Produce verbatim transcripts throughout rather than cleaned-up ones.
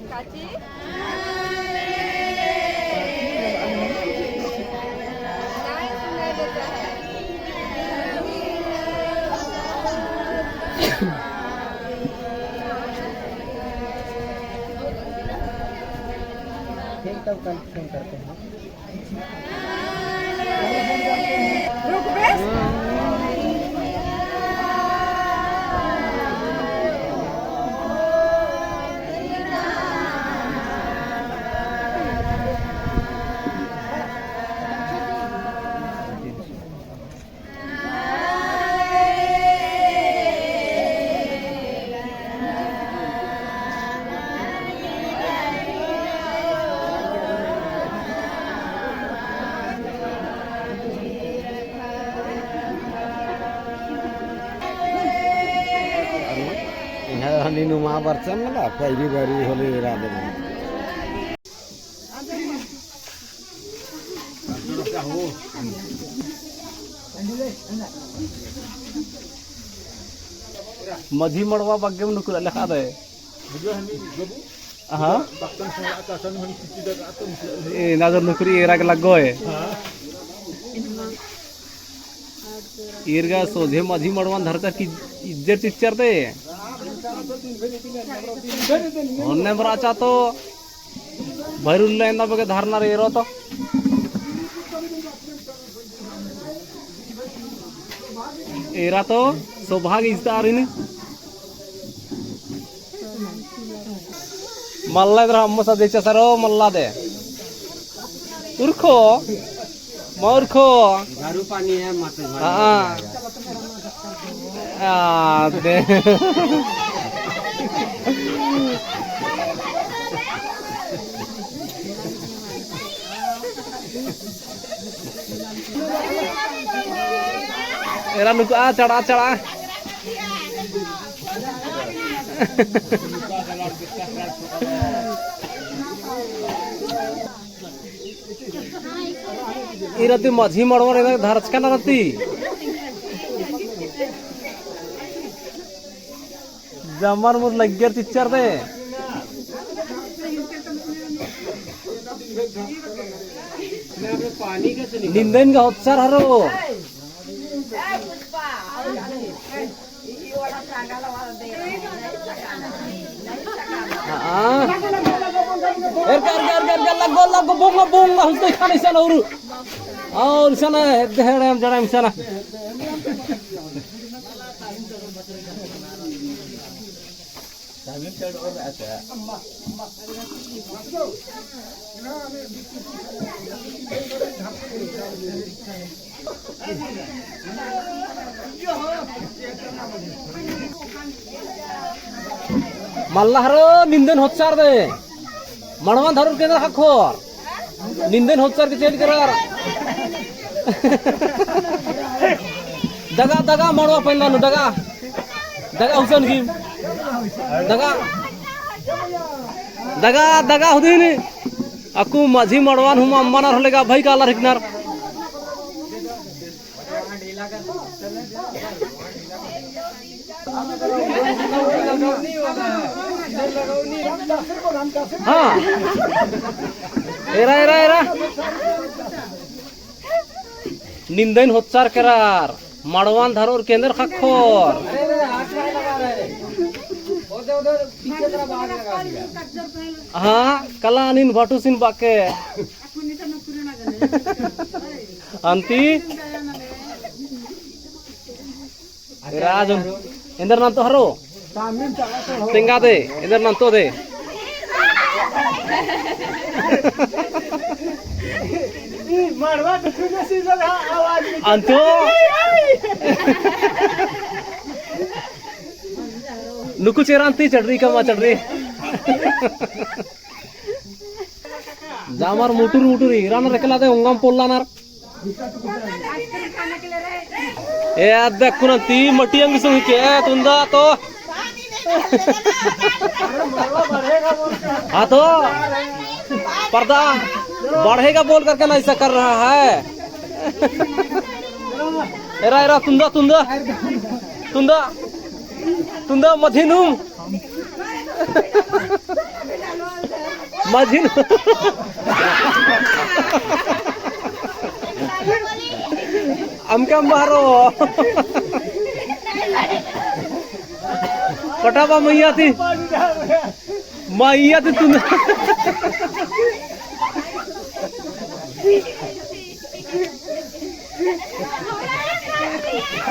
काची? ठीक, तब कल फोन करते हैं। इहाँ हनी नुमा बरचन मला, पहली बारी होले रात में। मझी मड़वा बग्गे में नुकुरा लेखा दे। हाँ। ए, नजर नुकरी एरा के लग्गो है। ईर गा सोझे मझी मड़वान धरचर की इज्जर चिच्चर ते। होन्ने बराचा तो भैरुल्ला एन्दा बग्गे धरना रे एरो तो। एरा तो सौभाग्य इजतारिन। मल्ला इदरा अम्म सा देचा सरो मल्ला दे। उरखो, मा उरखो। झाड़ू पानी है, मत झाड़ू हाँ। पानी है। आ, दे। एरा नुका चढ़ा चढ़ा। इरा ती मझी मड़वर एदा धरचका ना रती। जमर मुर लग्गर चिच्चर दे। निंदन का होच्चर हरो। हाँ। एरका, एरका, एरका, एरका, लग्गो, लग्गो, बोंगा, बोंगा, हुस्ते खाने सन और। और सन, हेड़े, जड़ा सन। मल्ला हरो निंदन होच्चार दे। मड़वा धरुर केंद्र ख़क्खोर। निंदन होच्चर के चेल केरर। दगा, दगा, मड़वा पेंदा नू, दगा। दगा हुसन की। दगा। दगा, दगा हुदिन। अक्कु मझी मड़वान हुमा अम्मनर होले गा भई कालर हिकनर। हाँ। एरा, एरा, एरा। निंदन होच्चर केरर, मड़वान धरोर केंद्र ख़क्खोर। हाँ, कला नीन भटुसिन बाके। अन्ती। राजन, एन्देर नन्तो हरो? तेंगा दे, एन्देर नन्तो दे। अन्तो। नुकु चेरा अन्ती चढ़री कमा चढ़री। जामर मुटुर मुटुर ईरानर एकला दे ओंगम पोल्लानर। ए अद्दे कुनन्ती मटियंग सुंग के तुंदा तो। हाँ तो पर्दा बढ़ेगा बोल करके ना ऐसा कर रहा है। एरा एरा तुंदा तुंदा तुंदा तुंदा मझी नू मझी नू अमका मारो। पटाबा मइय्याँ ती। मइय्याँ ती तुन।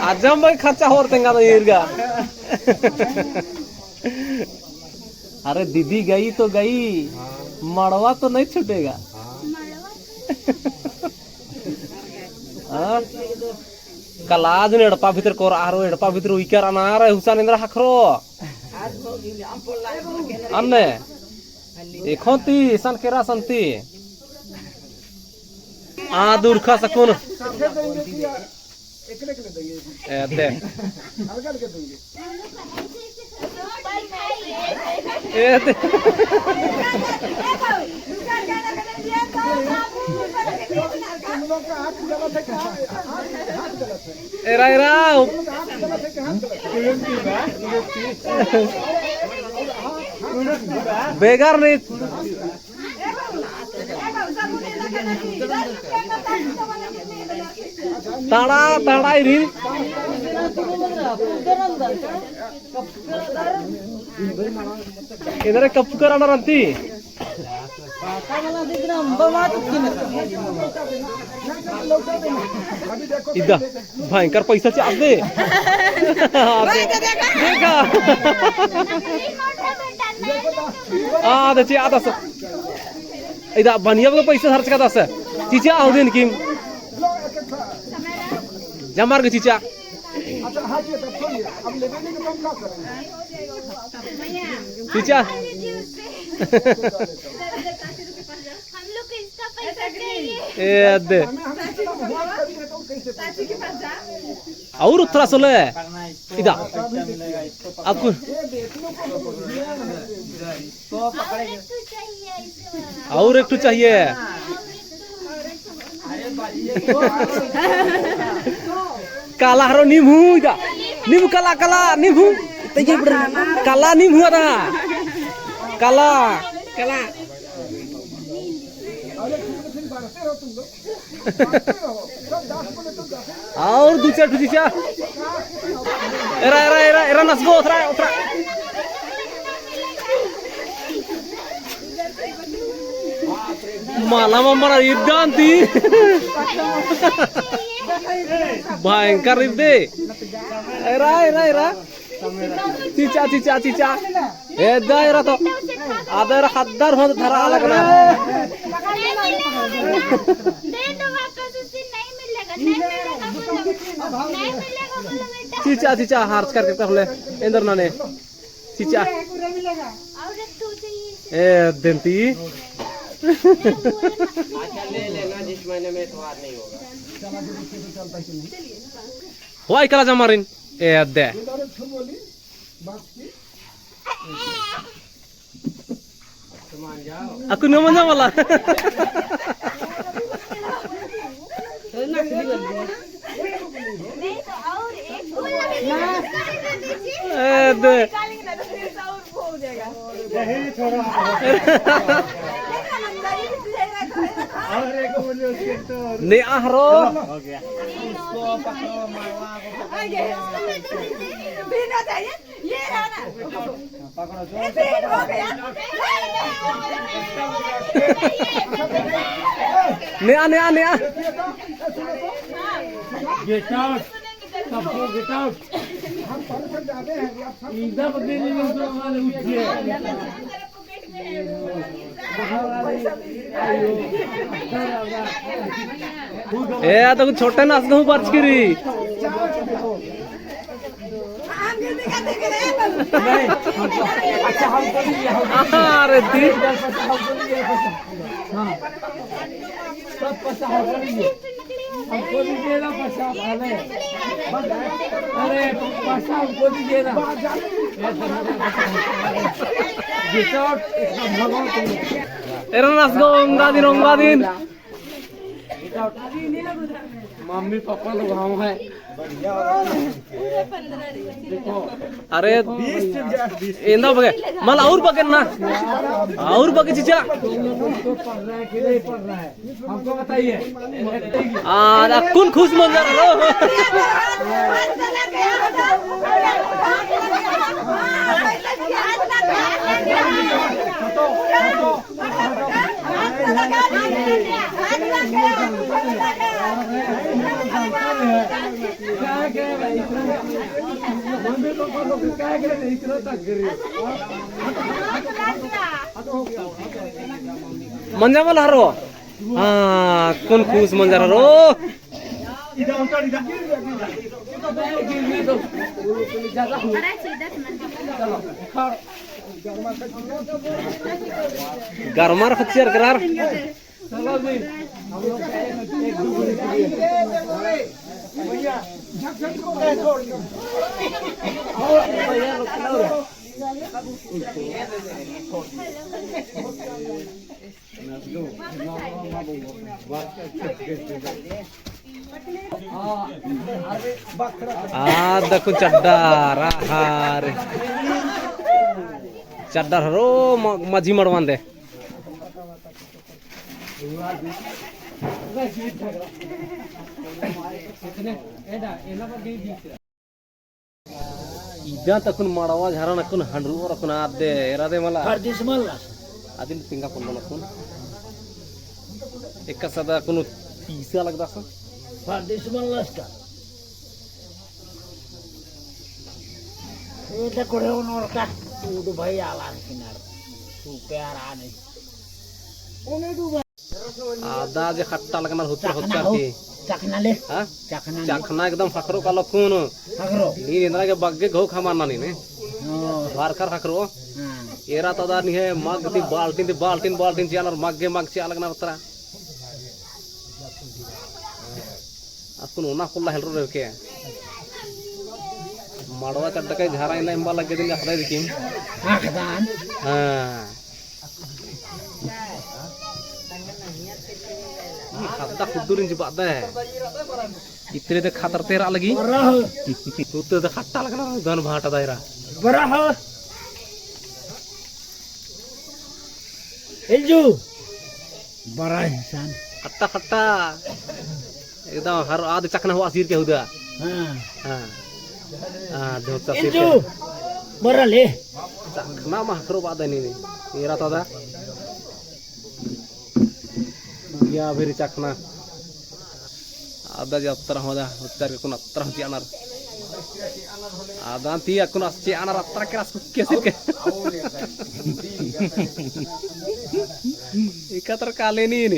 अजम भाई खर्चा होर तेंगा तो ईरगा। अरे दीदी गई तो गई, हाँ। मड़वा तो नहीं छूटेगा। हाँ। हाँ? कला अजन एड़पा भितर कोर आरो एड़पा भितर उइकर अनार हुसन एन्दरा ख़क्खरो। अन्ने एखोन ती इसन केरा सन ती। आ दुरखा सकुन। ए दे। ए दे। एरा एरा। बेगर नहीं। ताड़ा ताड़ा इरी। इधर कप करना रंती। इदा भयंकर पैसा चास दे। देखा। आ दे ची आदस। इदा बनिया को पैसा खर्च का दस। चीचा आउ दिन किम। जमार के चीचा। अच्छा, हाँ, ये तो छोड़िए। अब लेबे नहीं तो हम क्या करेंगे? चीचा। हम लोग को इसका पैसा चाहिए। ए, दे। और उतरा सोले। इदा। आपको। और एक ठो चाहिए। काला हरो नीम हूँ इदा। नीम काला, काला, नीम हूँ। काला नीम हूँ अदा। काला। काला। और दू चार ठो चीचा। एरा, एरा, एरा, एरा नसगो, उतरा, उतरा। माला मम्मर इद्दान ती। भयंकर इद्दे। एरा, एरा, एरा। चीचा, चीचा, चीचा। ए, दायरा तो। आ दायरा हद्दर होत धरा लगना। दे दो वापस, उस दिन नहीं मिलेगा, नहीं मिलेगा बोलो। नहीं मिलेगा बोलो बेटा। चीचा, चीचा, हार्च करके पहले। एन्दर नाने। चीचा। और एक ठो चाहिए। ए, देंती। अच्छा, ले लेना, जिस महीने में एतवार नहीं होगा। होआ इकला जमारिन। ए, दे। अक्कु न मंजा वाला। ए, दे। ने आहरो। नेआ, नेआ, नेआ। Get out। सबको get out। इधर बदले नहीं, उठिए। ए, आ तो छोटे नास गहूँ बरच करी। नहीं, अच्छा, हमको भी ये, हमको भी। अरे दी। हाँ। सब पैसा हमको भी ये। हमको दीजिए ना पैसा, अरे, अरे, पैसा हमको दीजिए ना। Without, इसका भगवान को एरन आस गो ओंगा दिन, ओंगा दिन। मम्मी पापा लोग हम हैं। अरे, एन्दा बगे, मल और बगे ना, और बगे चीचा। हमको बताइए। आ, अक्कुन खुश मंजर रो। मंजा मल हरो। हाँ, अक्कुन खुश मंजर हरो। गरमार खच्चर करार। आ, दखुन चड्डा रहा रे। चड्डा रो म-, मझी मड़वान दे। इदा तकुन मड़वा झरन अक्कुन हंडरू और अक्कुन आदे एरादे मला। परदेस मल्ला। अदिन तिंगा पुंडन अक्कुन। एका सदा अक्कुन तीसा लगदा सा। परदेस मल्ला इसका। ये तो कोड़े उनोर का। तू तो भाई आला किनार। तू प्यार आने। आदा जे खट्टा लगनर हुतर चखना हुतर हो, की। चखना ले। हाँ? चखना ले। चखना एकदम फकरो कालो खून। फकरो। नीन एन्दरा के बग्गे घो खा मारना नीन। हाँ। बारकर फकरो। हाँ। एरा तदा निहे मग ती बाल्टीन ती बाल्टीन बाल्टीन चिअनर मग्गे मग चिआ लगनर तरा। अक्कुन ओना कुल्ला हेलरो रेरके। मड़वा चड्डा के झारा इन्ना एम्बा लग्गे दिन अखदा दिकिम। अखदान। हाँ। ई खद्दा खुद्दुरिन चिबादय। इतरे दे खतरते रआ लगी। उतरे दे खट्टा लगना गन भाटा दायरा। बरा हो। एल्जू। बरा इंसान। खट्टा खट्टा। एकदम हर आद चखना हुआ सिर के हुदा। हाँ। हाँ। हाँ, ढोचा सिर के। एल्जू। बरा ले। चखना मा हकरो बादय नीन। एरा तदा। या फिर चखना। आदा जे अत्रा होदा, उच्चर के अक्कुन अत्रा चिअनर। आदा ती अक्कुन अस चिअनर अत्रा के रस कुक्के सिर के। एका तर काले नीन।